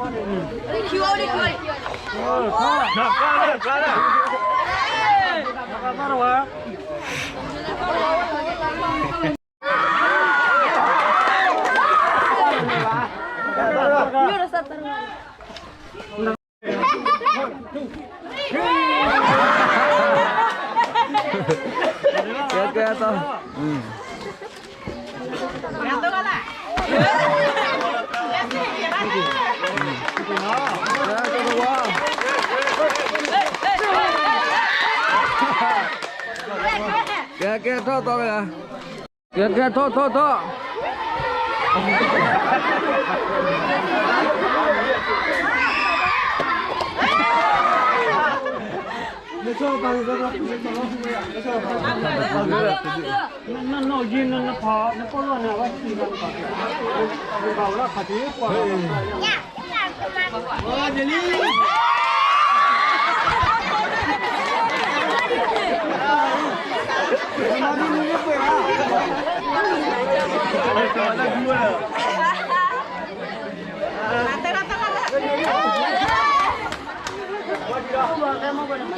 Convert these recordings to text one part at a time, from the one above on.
ကဲ ကဲ တၢ် ကဲ ကဲ ထီၣ်သီတဂၤ ကဲ ကဲ ထီၣ် ထီၣ် ထီၣ် ခိၣ်သးခွါထီၣ်မ့ၢ်ဝံၤလၢပှၤဖုပှၤကထီၣ်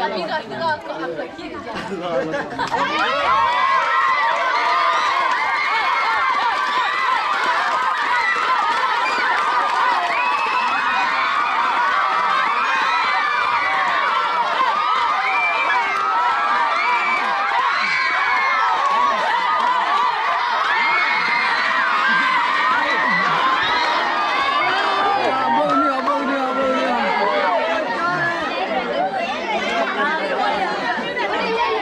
ဒီး ခိၣ်သးခွါ ပိာ်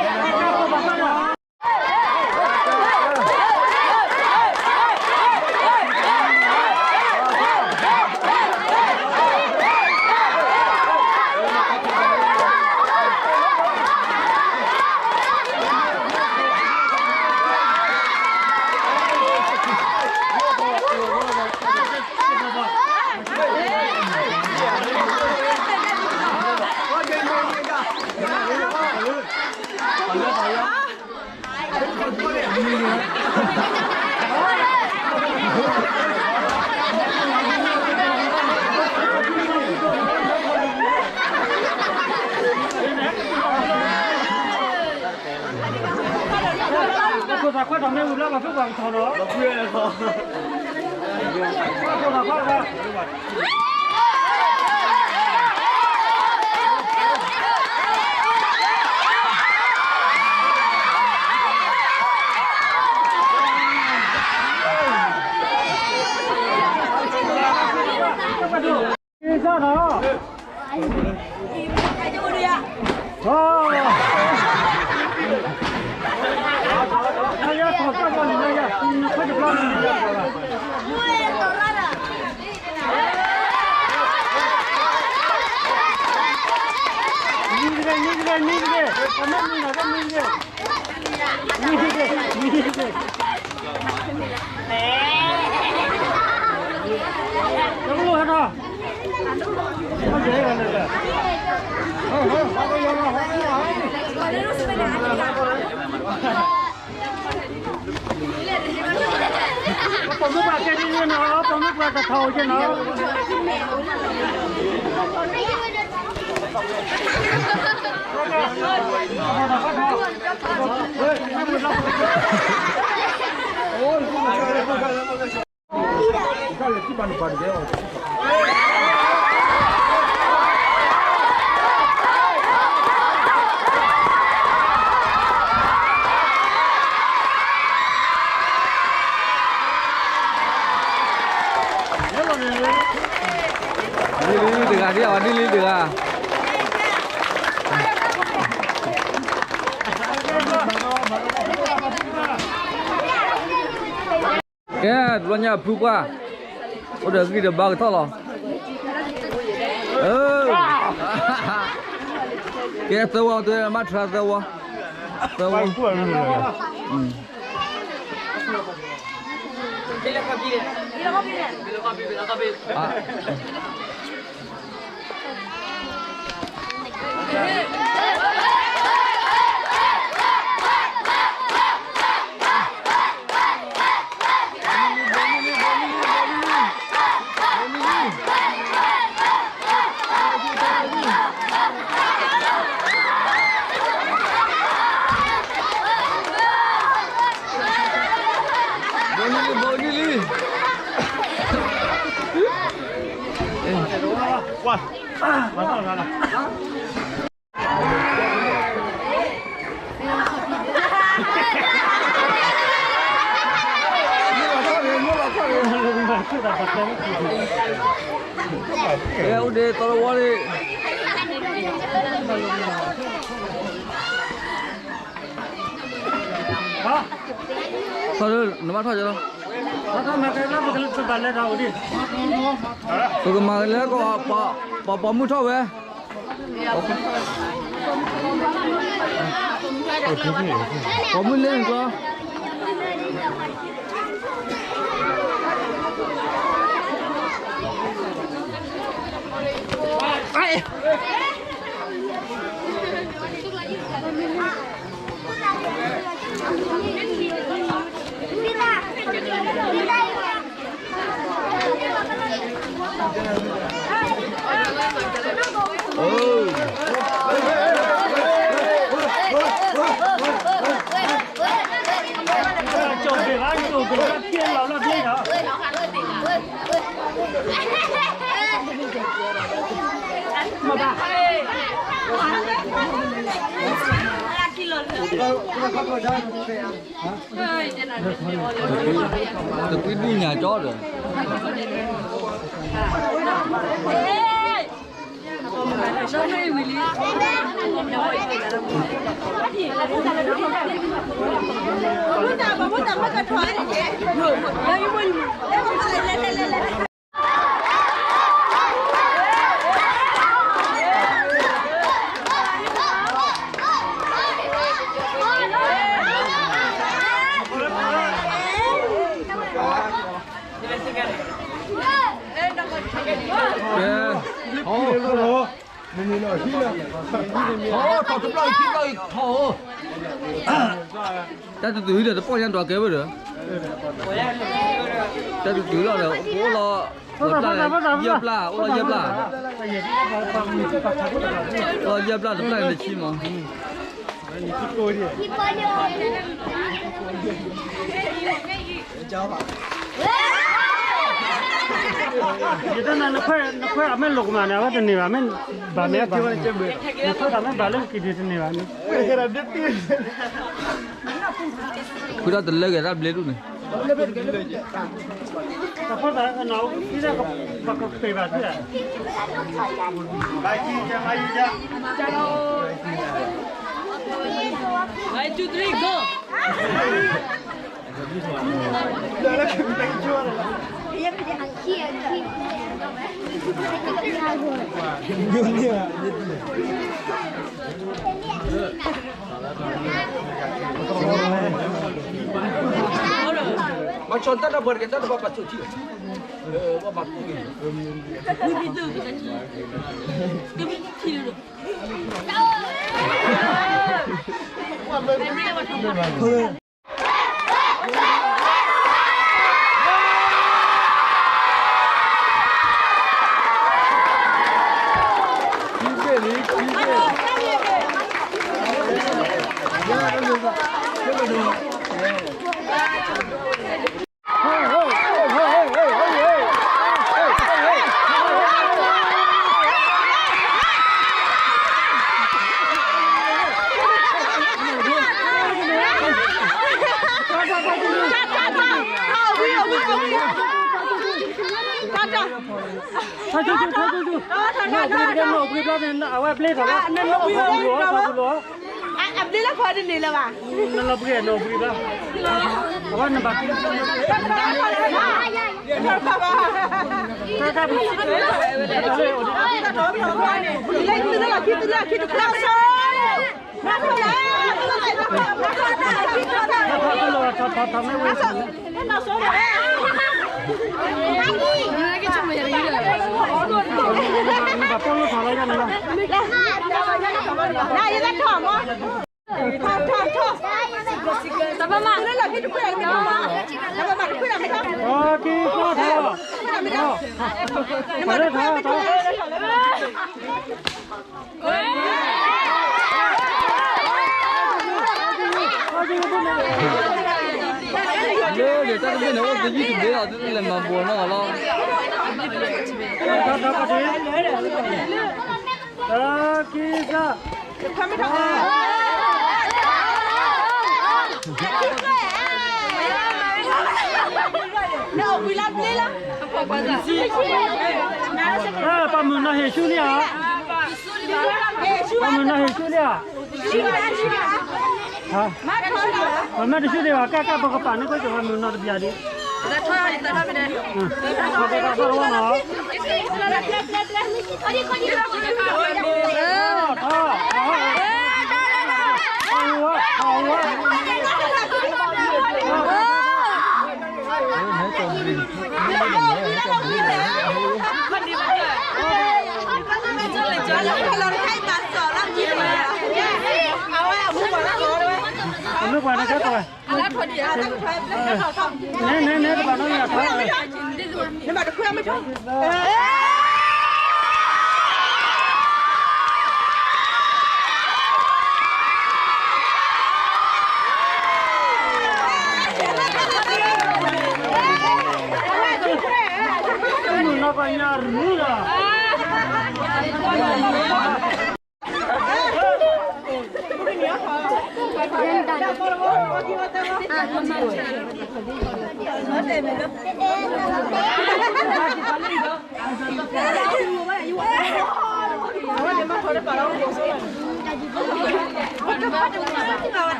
မုၣ်ပှၢ်ကဲဒ်န့ၣ်နီၤ, ပိာ်မုၣ်ပှၢ်တထီၣ်အိၣ်က့နီၤ. Dili tega dia, dili tega. Kê, tblŏ nyă phư pua, ôdơ̆ ghi dơ̆ ba kơ thŏ lŏ. Kê, thơ wă, tơ mă tra thơ wă. Thơ wă. ဝါ ဝါထီၣ်လီၤလီၤ ကဲ အိၣ်ဒ့ သီတဝီန့ၣ် ထီၣ်လၢ နဘၣ်ထီၣ်ကလီၤ ပကမၤကလဲကီး ပှၤပိာ်မုၣ်ထီၣ်ဝဲ ပိာ်မုၣ်လၢနကျီ တကွံဒုညၣ်ကၠီဒီး ထီၣ်တဘျီအံၤခံဘျီအံၤထီၣ်ဧိၤ, တၢ်တတုၤဟံၣ်ဒီးတပီၢ်ညါဒွးကဲဝဲဒီး, တၢ်တတုၤလီၤဒီး အိၣ်လီၤ, ယဲၢ်ပျၢ်, အိၣ်လီၤယဲၢ်ပျၢ်, အိၣ်လီၤယဲၢ်ပျၢ်တပျၢ်န့ၣ်တဆံမး. ယတၢ်နၤ နခွဲးအမ့ၢ်လိာ်ကမၣ်န့ၣ် အဝဲတန့ၢ်ဘၣ်, မ့ၢ်ဘၣ်မ့ၢ်ဘၣ်, နခွဲးတၢ်မ့ၢ်ဘၣ်လၢက့ၤဒုးတန့ၢ်ဘၣ်န့ၣ်, ဃုာ်ဒီးတလၢက့ၤတၢ်ဘျ့ဒူၣ်န့ၣ်, တၢ်ဖီၣ်တၢ်နီၢ် ပကပ့ၤဘၣ်သုဧါ. One, two, three, go! မၤဆီတၢ်တဘၣ်တက့ၢ် တၢ်တဘၣ်ပာ်ဆူၣ်ထံ, ဘၣ်ပာ်ဆူၣ်ထံ. အဘျ့လၢဖီတန့ၢ်လၢၤဘၣ်, နလီၤပှ့ၤနီၢ်ပှ့ၤဘၣ်, အဝဲနဘၣ်, တၢ်တၢ်, လၢသုလၢလီၢ်ခံသုလၢခံတဖျၢၣ်, ထီၣ်ထီၣ်ထီၣ်ထီၣ်မ့ၢ်ဝဲ နဘၣ်ပီၢ်လိၣ်ထီၣ်လီၤယၤန့ၣ်လီၤ, နယဲဒၣ်ထီၣ်မး, ထီၣ်ထီၣ်ထီၣ်, တဘၣ်မး, ထီၣ်ထီၣ်ထီၣ်, လၢတၢ်တဘ့ၣ်န့ၣ် အိၣ်သယုၢ်တဘ့ၣ်လီၤ သုတလဲၤမၤဘှီးနီၢ်ဂၤလီၤ. ဒီးဒီးကီးတံၢ် တၢ ခံ သၢ ပှၤမုၢ်နီၢ်ဟ့ၣ်ဆူလံဧါ, ပှၤမုၢ်နီၢ်ဟ့ၣ်ဆူလံဧါ, ပှၤမ့ၢ်တဆူဒံးဘၣ် ကဲကဲ ပကပာ်န့ၢ်ကွၢ်က့ၤ ပှၤမုၢ်နီၢ်တဘျီဒံး, ပကဲကဲ ပကဲကဲ ပကဲကဲ မ့ၢ်ပှၤန့ၣ်ကဲကီး, နဲနဲနဲ တဘၣ်နီတမံၤ မုၢ်နီၢ်ပှၤညါရူလီၤ. မ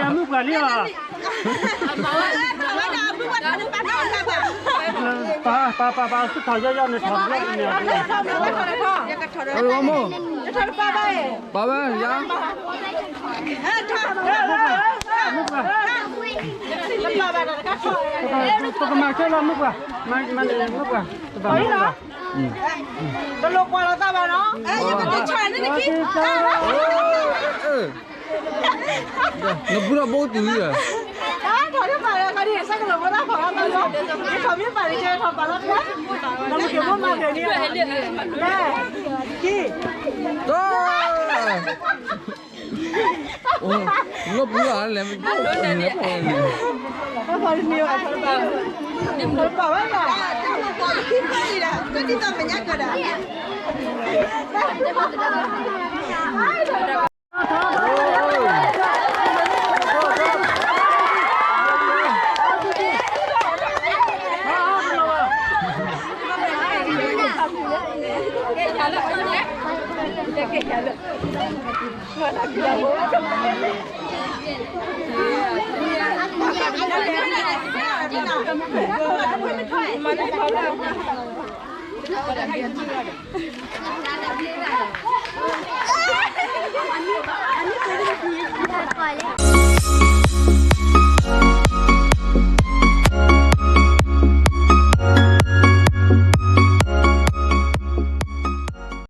ုၣ်ပှၢ်လံဧါ, ပၢ်ပၢ်ပၢ် စူၢ်ထီၣ်ယီၢ်ယီၢ်န့ၣ်ထီၣ်ဘျီန့ၣ်, ပၢ်ဝဲယါ, ပကမၤခဲလီၤမုၣ်ပှၢ်, မၤန့ၣ်မုၣ်ပှၢ်, တဘၣ်မုၣ်ပှၢ်, တလိၣ်ကွၢ်လီၤသးဘၣ်နီၤ, နဘူၣ်ထီၣ်ဘိတုၤလံ, ထီၣ်တပာ်လီၤခါဒ် ဆဲကလိာ်ဖိသၣ်ဖီၣ်လီၤသးလီၤ, ထီၣ်မ့ၢ်ပာ်လံကဲထီၣ်ပာ်လီၤ, နမ့ၢ်က့ၤမိၢ်မၤက့ၤန့ၣ်, လၢခံ လီၢ်ပူၤလီၤလဲၣ်, ပာ်ဝဲလီၤ, ဒ်သိးမညါကဒီး,